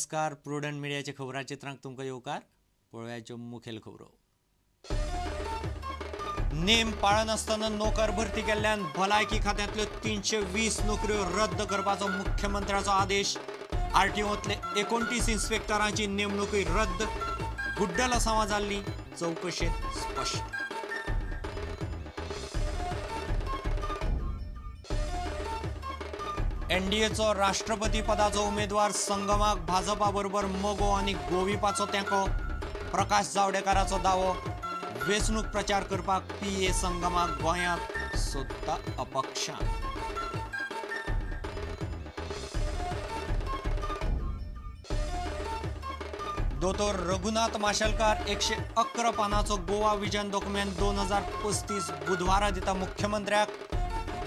नमस्कार, प्रुडंट मिडियाच्या खबराचित्रांक तुमकां येवकार. पळोवयाच्यो मुखेल खबरो. नेम पाळनासतना नोकर भरती केल्ल्यान भलायकी खात्यांतल्यो 320 नोकऱ्यो रद्द करपाचो मुख्यमंत्र्याचो आदेश. आरटीओंतले 29 इन्स्पेक्टरांची नेमणूकय रद्द. गुड्डलसांवां जाल्लीं चवकशेंत स्पश्ट. एनडीएचो राष्ट्रपती पदाचो उमेदवार संगमाक भाजपा बरोबर मगो आनी गोविपाचो तेंको. प्रकाश जावडेकराचो दावो, वेंचणूक प्रचार करपाक पीए संगमाक गोंयांत सोदता अपक्षां. दोतोर रघुनाथ माशेलकार 111 पानाचो गोवा विजन डॉक्युमेंट 2035 बुधवारा दिता मुख्यमंत्र्याक.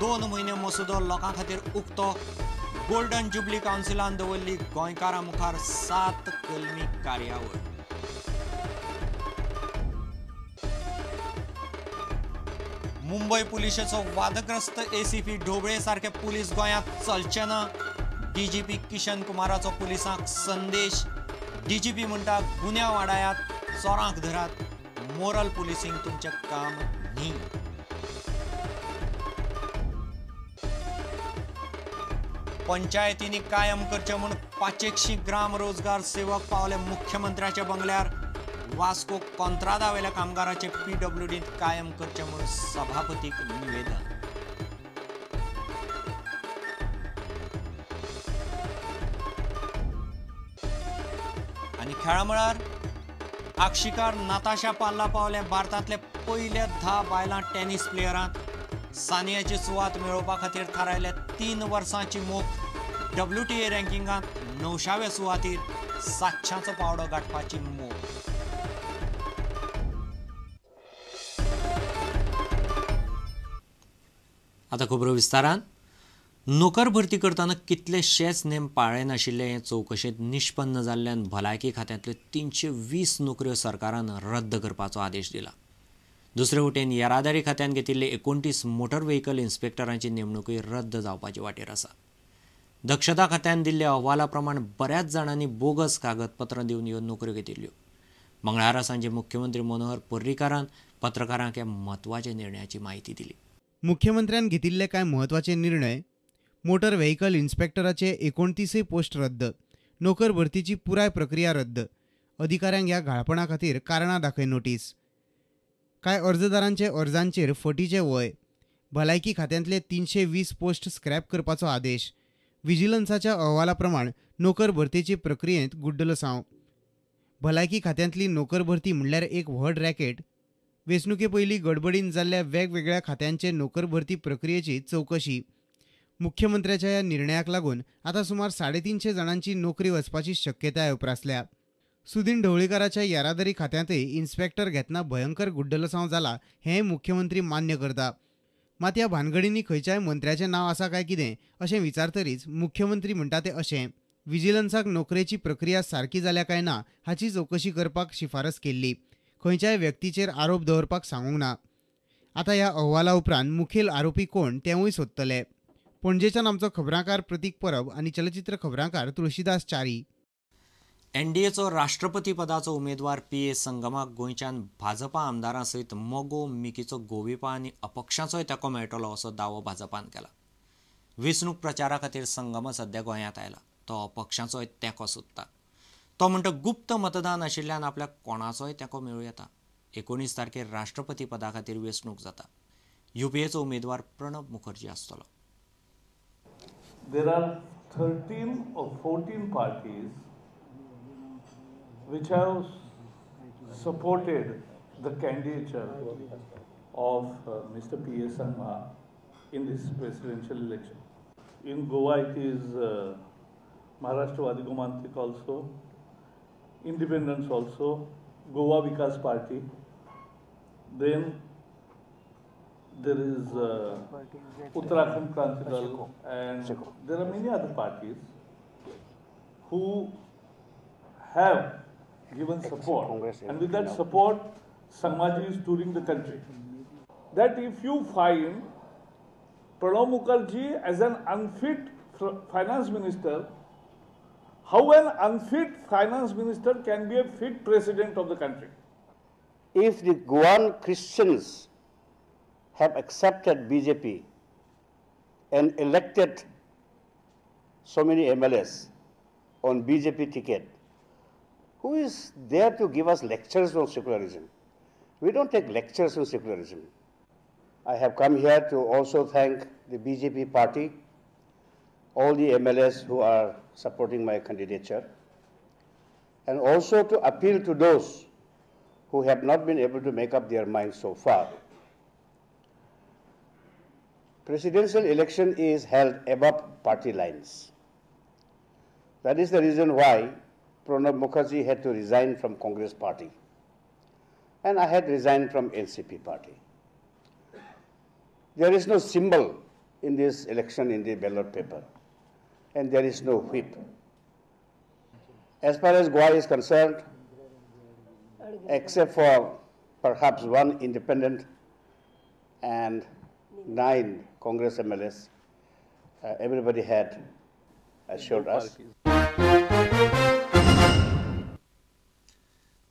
2 म्हयने मसुदो लोकां खातीर उक्तो. गोल्डन जुबली कावन्सिलान दवरली गोंयकारां मुखार 7 कलमी कार्यावळ. मुंबय पुलिशेचो वादग्रस्त एसीपी ढोबळे सारके पुलीस गोंयांत चलचे ना. डीजीपी किशन कुमाराचो पुलिसांक संदेश. डीजीपी म्हणटा गुन्यांव आडायात, चोरांक धरात, मोरल पुलिसींग तुमचें काम न्ही. पंचायतींनी कायम करचे म्हूण 500 ग्राम रोजगार सेवक पावले मुख्यमंत्र्याच्या बंगल्यार. वास्को कोंत्रादावेल्या कामगाराचे पीडब्ल्यूडींत कायम करचे म्हूण सभापतीक निवेदन. आनी खेळा मळार आक्षीकार नाताशा पाल्ला पावले भारतांतले पयल्या 10 बायलां टेनिस प्लेयरांत. सानियाची सुवात मेळोवपा खातीर थारायल्या 3 वर्सांची मोख. डब्ल्यूटीए रँकिंगांत 9व्या सुवातीर 700चो पावडो गांठपाची मोख. आतां खबरो विस्तारान. नोकर भरती करतना कितलेशेच नेम पाळ्ळे नाशिल्ले हे चवकशेंत निष्पन्न जाल्ल्यान भलायकी खात्यांतल्यो 320 नोकऱ्यो सरकारान रद्द करपाचो आदेश दिला. दुसरे वटेन येरादारी खात्यान घेतिल्ले 29 मोटर व्हेकल इन्स्पेक्टरांची नेमणूकय रद्द जावपाची वाटेर आसा. दक्षता खात्यान दिल्ल्या अहवाला प्रमाण बऱ्याच जाणांनी बोगस कागदपत्रां दिवन ह्यो नोकऱ्यो घेतिल्ल्यो. मंगळारा सांजे मुख्यमंत्री मनोहर पर्रीकारान पत्रकारांक ह्या म्हत्वाच्या निर्णयाची म्हायती दिली. मुख्यमंत्र्यान घेतिल्ले कांय म्हत्वाचे निर्णय: मोटर व्हेकल इन्स्पेक्टराचे 29 पोस्ट रद्द, नोकर भरतीची पुराय प्रक्रिया रद्द, अधिकाऱ्यांक ह्या घाळपणा खातीर कारणां दाखय नोटीस, कांय अर्जदारांचे अर्जांचेर फटीचे वय, भलायकी खात्यांतले 320 पोस्ट स्क्रॅप करपाचो आदेश, विजिलन्साच्या अहवाला प्रमाण नोकर भरतीचे प्रक्रियेंत गुड्डलसांव, भलायकी खात्यांतली नोकर भरती म्हणल्यार एक व्हड रॅकेट, वेंचणुके पयलीं गडबडीन जाल्ल्या वेगवेगळ्या खात्यांचे नोकर भरती प्रक्रियेची चवकशी. मुख्यमंत्र्याच्या ह्या निर्णयाक लागून आतां सुमार 350 जाणांची नोकरी वचपाची शक्यताय उप्रासल्या. सुदीन ढवळीकाराच्या येरादारी खात्यांतय इन्स्पेक्टर घेतना भयंकर गुड्डलसांव जाला हें मुख्यमंत्री मान्य करता. मात ह्या भानगडींनी खंयच्याय मंत्र्याचें नांव आसा काय कितें अशें विचारतरीच मुख्यमंत्री म्हणटा तें अशें: विजिलन्साक नोकरेची प्रक्रिया सारकी जाल्या काय ना हाची चवकशी करपाक शिफारस केल्ली, खंयच्याय व्यक्तीचेर आरोप दवरपाक सांगूंक ना. आतां ह्या अहवाला उपरांत मुखेल आरोपी कोण तेंवूय सोदतले. पणजेच्यान आमचो खबरांकार प्रतीक परब आनी चलचित्र खबरांकार तुळशीदास च्यारी. एनडीएचो राष्ट्रपती पदाचो उमेदवार पीए संगमाक गोंयच्यान भाजपा आमदारां सयत मगो, मिकीचो गोविपा आनी अपक्षांचोय तेंको मेळटलो असो दावो भाजपान केला. वेंचणूक प्रचारा खातीर संगमा सद्या गोंयांत आयला. तो अपक्षांचोय तेंको सोदता. तो म्हणटा गुप्त मतदान आशिल्ल्यान आपल्याक कोणाचोय तेंको मेळूं येता. 19 तारखेर राष्ट्रपती पदा खातीर वेंचणूक जाता. युपीएचो उमेदवार प्रणब मुखर्जी आसतलो. There are 13 or 14 parties which have supported the candidature of Mr. P.A. Sangma in this presidential election. In Goa it is Maharashtra Gomantak also, Independence also, Goa Vikas Party. Then there is Uttarakhand Kranti Dal, and there are many other parties who have given support, and with that support Sangmaji is touring the country. That if you find Pranab Mukherjee as an unfit finance minister, How an unfit finance minister can be a fit president of the country? If the Goan Christians have accepted BJP and elected so many MLAs on BJP ticket, who is there to give us lectures on secularism? We don't take lectures on secularism. I have come here to also thank the BJP party, all the MLAs who are supporting my candidature, and also to appeal to those who have not been able to make up their minds so far. Presidential election is held above party lines. That is the reason why Pranab Mukherjee had to resign from Congress party, and I had resigned from NCP party. There is no symbol in this election in the ballot paper, and there is no whip. As far as Goa is concerned, except for perhaps one independent and 9 Congress MLAs, everybody had assured us.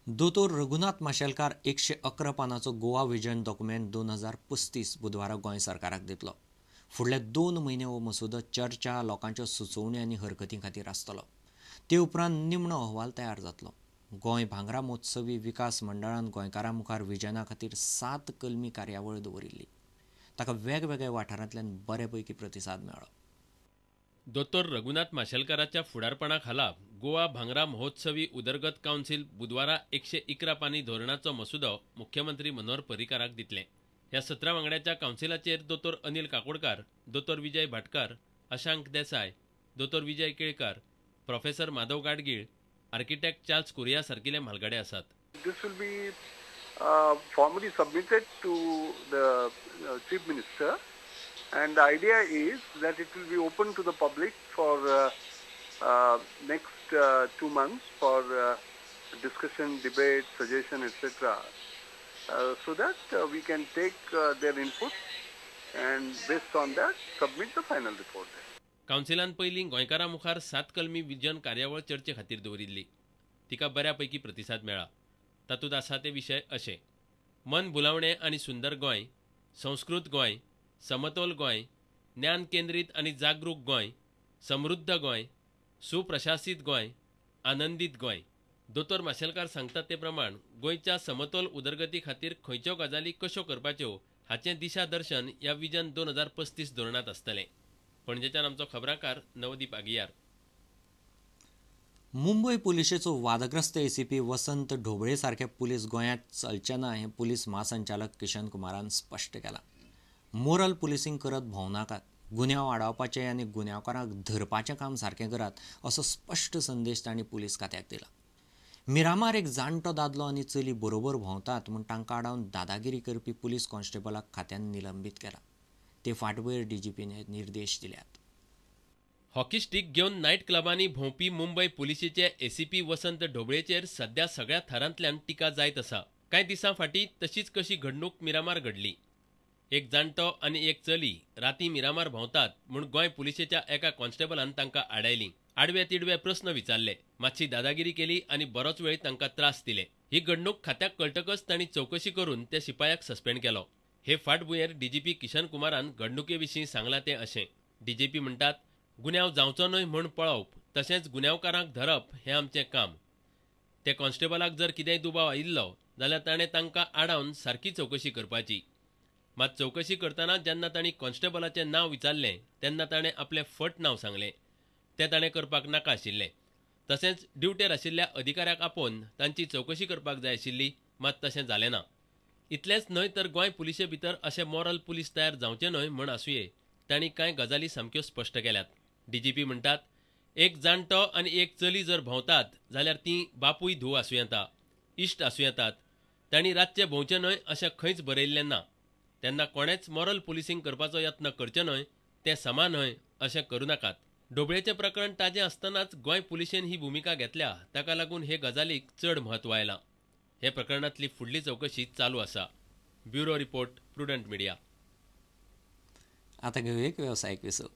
दोतोर Raghunath Mashelkar 111 पानाचो Goa vision document 2035 बुधवारा गोंय सरकाराक दितलो. फुडले 2 म्हयने हो मसुदो चर्चा, लोकांच्यो सुचोवण्यो आनी हरकतीं खातीर आसतलो. ते उपरांत निमणो अहवाल तयार जातलो. गोंय भांगरा महोत्सवी विकास मंडळान गोंयकारां मुखार विजना खातीर 7 कलमी कार्यावळ दवरिल्ली. ताका वेगवेगळ्या वाठारांतल्यान बरे पैकी प्रतिसाद मेळ्ळो. दोतोर रघुनाथ माशेलकाराच्या फुडारपणा खाला गोवा भांगरा महोत्सवी उदरगत कावन्सील बुधवारा 111 पानी धोरणाचो मसुदो मुख्यमंत्री मनोहर पर्रीकाराक दितले. ह्या 17 वांगड्याच्या कावन्सिलाचेर दोतोर अनिल काकोडकार, दोतोर विजय भाटकार, अशांक देसाय, दोतोर Vijay Kelkar, professor Madhav Gadgil, architect Charles Correa सारकिले म्हालगडे आसात. This will be formally submitted to the Chief Minister, and the idea is that it will be open to the public for next 2 months for discussion, debate, suggestion, etc. So that we can take their input and based on that submit the final report. कावन्सिलान पयलीं गोंयकारां मुखार 7 कलमी vision कार्यावळ चर्चे खातीर दवरिल्ली. तिका बऱ्या पैकी प्रतिसाद मेळ्ळा. तातूंत आसा ते विशय अशे: मन भुलावणें आनी सुंदर गोंय, संस्कृत गोंय, समतोल गोंय, ज्ञान केंद्रीत आनी जागरूक गोंय, समृद्ध गोंय, सुप्रशासीत गोंय, आनंदीत गोंय. दोतोर माशेलकार सांगतात ते प्रमाण गोंयच्या समतोल उदरगती खातीर खंयच्यो गजाली कश्यो करपाच्यो हाचें दिशादर्शन ह्या विजन 2035 धोरणांत आसतलें. पणजेच्यान आमचो खबराकार नवदीप आगियार. मुंबय पुलिशेचो वादग्रस्त एसीपी वसंत ढोबळे सारखे पुलीस गोंयांत चलचे ना हें पुलीस म्हासंचालक किशन कुमारान स्पश्ट केलां. मोरल पुलिसींग करत भोंवनाकात, गुन्यांव आडावपाचें आनी गुन्यांवकारांक धरपाचें काम सारकें करात असो स्पश्ट संदेश तांणी पुलीस खात्याक दिला. मिरामार एक जाणटो दादलो आनी चली बरोबर भोंवतात म्हूण तांकां आडावन दादागिरी करपी पुलीस कॉन्स्टेबलाक खात्यान निलंबीत केला. ते फाटभुंयेर डीजीपीने निर्देश दिल्यात. हॉकी स्टीक घेवन नायट क्लबांनी भोंवपी मुंबय पुलिशेचे एसीपी वसंत ढोबळेचेर सध्या सगळ्या थरांतल्यान टिका जायत आसा. कांय दिसां फाटीं तशीच कशी घडणूक मिरामार घडली. एक जाणटो आनी एक चली राती मिरामार भोंवतात म्हूण गोंय पुलिशेच्या एका कॉन्स्टेबलान तांकां आडायलीं. आडवे तिडवे प्रस्न विचारले, मातशी दादागिरी केली आनी बरोच वेळ तांकां त्रास दिले. ही घडणूक खात्याक कळटकच तांणी चवकशी करून त्या शिपायाक सस्पेंड केलो. हे फाटभुंयेर डीजीपी किशन कुमारान घडणुके विशीं सांगलां तें अशें. डीजीपी म्हणटात, गुन्यांव जावचो न्हय म्हूण पळोवप तशेंच गुन्यांवकारांक धरप हें आमचें काम. ते कॉन्स्टेबलाक जर कितेंय दुबाव आयिल्लो जाल्यार ताणें तांकां आडावन सारकी चवकशी करपाची. मात चवकशी करतना जेन्ना तांणी कॉन्स्टेबलाचें नांव विचारलें तेन्ना ताणें आपलें फट नांव सांगलें. तें ताणें करपाक नाका आशिल्लें. तशेंच ड्युटेर आशिल्ल्या अधिकाऱ्याक आपोवन तांची चवकशी करपाक जाय आशिल्ली, मात तशें जालें ना. इतलेंच न्हय तर गोंय पुलिशे भितर अशे मॉरल पुलीस तयार जावचे न्हय म्हूण आसुये तांणी कांय गजाली सामक्यो स्पश्ट केल्यात. डीजीपी म्हणटात, एक जाणटो आनी एक चली जर भोंवतात जाल्यार तीं बापूय धूव आसूं येता, इश्ट आसूं येतात. तांणी रातचें भोंवचें न्हय अशें खंयच बरयिल्लें ना. तेन्ना कोणेंच मॉरल पुलिसींग करपाचो यत्न करचें न्हय, तें समा न्हय अशें करूं नाकात. ढोबळेचें प्रकरण ताजें आसतनाच गोंय पुलिशेन ही भुमिका घेतल्या, ताका लागून हे गजालीक चड म्हत्व आयलां. हे प्रकरणांतली फुडली चवकशी चालू आसा. Bureau report, Prudent Media. आतां घेवया एक वेवसायीक विसव.